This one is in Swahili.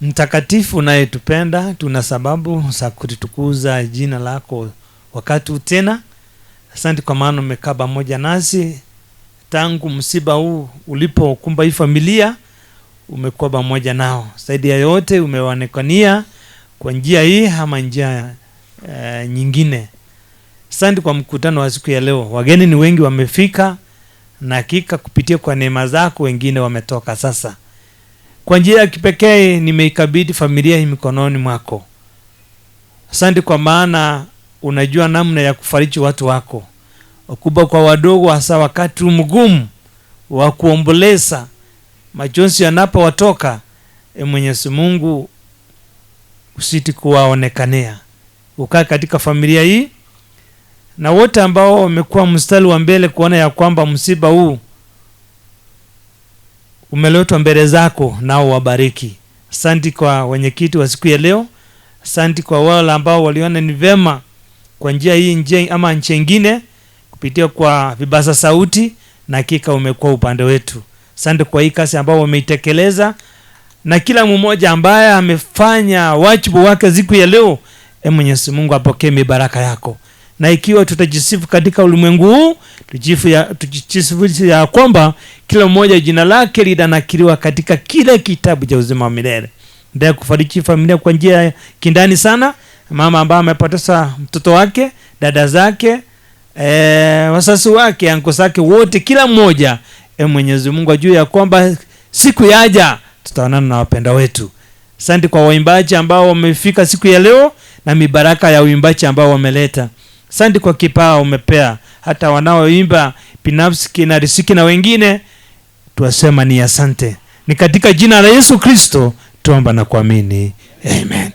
Mtakatifu unayetupenda, tuna sababu za kulitukuza jina lako wakati huu tena. Asante kwa maana umekaa pamoja nasi tangu msiba huu ulipokumba hii familia, umekuwa pamoja nao. Zaidi ya yote, umewaonekania kwa njia hii ama njia nyingine. Asante kwa mkutano wa siku ya leo. Wageni ni wengi wamefika, na hakika kupitia kwa neema zako wengine wametoka sasa. Kwa njia ya kipekee nimeikabidhi familia hii mikononi mwako. Asante kwa maana unajua namna ya kufariji watu wako, wakubwa kwa wadogo, hasa wakati mgumu wa kuomboleza, majonzi yanapowatoka. E Mwenyezi Mungu, usiti kuwaonekanea, ukae katika familia hii na wote ambao wamekuwa mstari wa mbele kuona ya kwamba msiba huu umeletwa mbele zako, nao wabariki. Asante kwa wenyekiti wa siku ya leo, asante kwa wale ambao waliona ni vema kwa njia hii njia ama nchi nyingine kupitia kwa vibasa sauti, na hakika umekuwa upande wetu. Asante kwa hii kazi ambao wameitekeleza na kila mmoja ambaye amefanya wajibu wake siku ya leo. E Mwenyezi Mungu, apokee mibaraka yako, na ikiwa tutajisifu katika ulimwengu huu, tujisifu ya kwamba kila mmoja jina lake linanakiliwa katika kile kitabu cha uzima wa milele. Ndiye kufariji familia kwa njia ya kindani sana, mama ambaye amepoteza mtoto wake, dada zake, wazazi wake, anko zake wote, kila mmoja. E Mwenyezi Mungu ajue ya kwamba siku yaja tutaonana na wapenda wetu. Asante kwa waimbaji ambao wamefika siku ya leo na mibaraka ya uimbaji ambao wameleta. Asante kwa kipawa umepea hata wanaoimba binafsi kina riziki na wengine, tuwasema ni asante. Ni katika jina la Yesu Kristo tuomba na kuamini, amen.